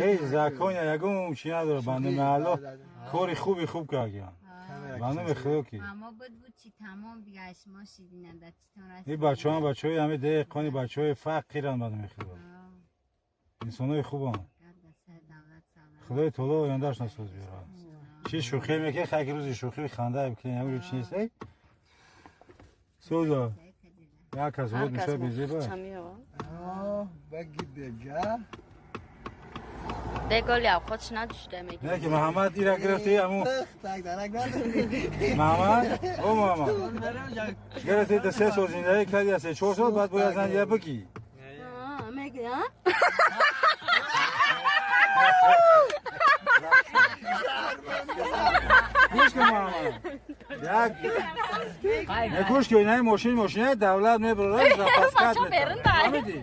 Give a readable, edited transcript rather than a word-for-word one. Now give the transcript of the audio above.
Ҳеҷ законя, ягон чи надора. Ба номи Алло, кори хуби хуб кардиям, ба номи Худо ки. Ама буд, буд чи, тамом дига, шумо шидина дар читон расид. Ин бачаҳоам бачаҳои ҳами деҳқони, бачаҳои фақиранд. Ба номи Худо, инсонои хубанд. Худои таоло ояндааш насоз биёрад. Чи шӯхӣ мекунӣ? Хайки рӯзи шӯхӣ, ханда бикунӣ, ягон чи нест. Эй, соза, як кас Ҳар вот кас меша безеба. Баги дега. Деголи авқотш надушта меги. Не ки Муҳаммад ира гирифти, аму Так дарак надори. Муҳаммад, о Муҳаммад, гирифти, да 3 сол зиндагӣ кардӣ, 3-4 сол баъд бояд зан я бигӣ. Меги, а? Гӯш кун, Муҳаммад, як не, гӯш кун, инаи мошин, мошинаи давлат мебарад, запаскат Бача берун дай. фаҳмидӣ?